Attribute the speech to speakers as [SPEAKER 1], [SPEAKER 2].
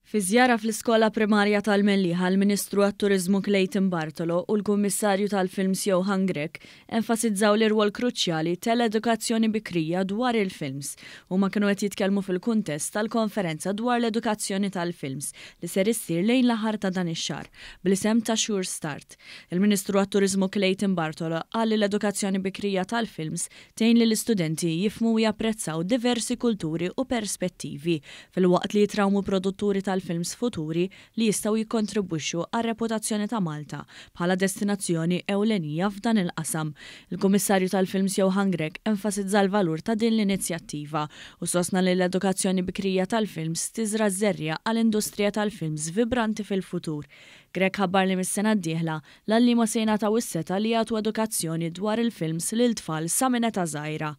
[SPEAKER 1] Fi żjara fl-iskola primarja tal-Mellieħa, l-Ministru għat-Turiżmu Clayton Bartolo u l-Kummissarju tal-Films Johann Grech enfasizzaw l-irwol kruċjali tal-edukazzjoni bikrija dwar il-films. Huma kienu qed jitkellmu fil-kuntest tal-konferenza dwar l-edukazzjoni tal-films li ser issir lejn l-aħħar ta' dan ix-xahar bl-isem ta' Sure Start. Il-Ministru għat-Turiżmu Clayton Bartolo qal li l-edukazzjoni bikrija tal-films tgħin lill-istudenti jifhmu u japprezzaw diversi kulturi u perspettivi, filwaqt li jitrawmu produtturi tal-films futuri li jistgħu jikkontribwixxu għar-reputazzjoni ta' Malta bħala destinazzjoni ewlenija f'dan il-qasam. Il-Kummissarju tal-Films Johann Grech enfasizza l-valur ta' din l-inizjattiva u sostna li l-edukazzjoni bikrija tal-films tiżra' ż-żerriegħa għal industrija tal-films vibranti fil-futur. Grech ħabbar li mis-sena d-dieħla, l-għalliema se jingħataw is-setgħa li jagħtu edukazzjoni dwar il-films lil tfal sa minn età żgħira.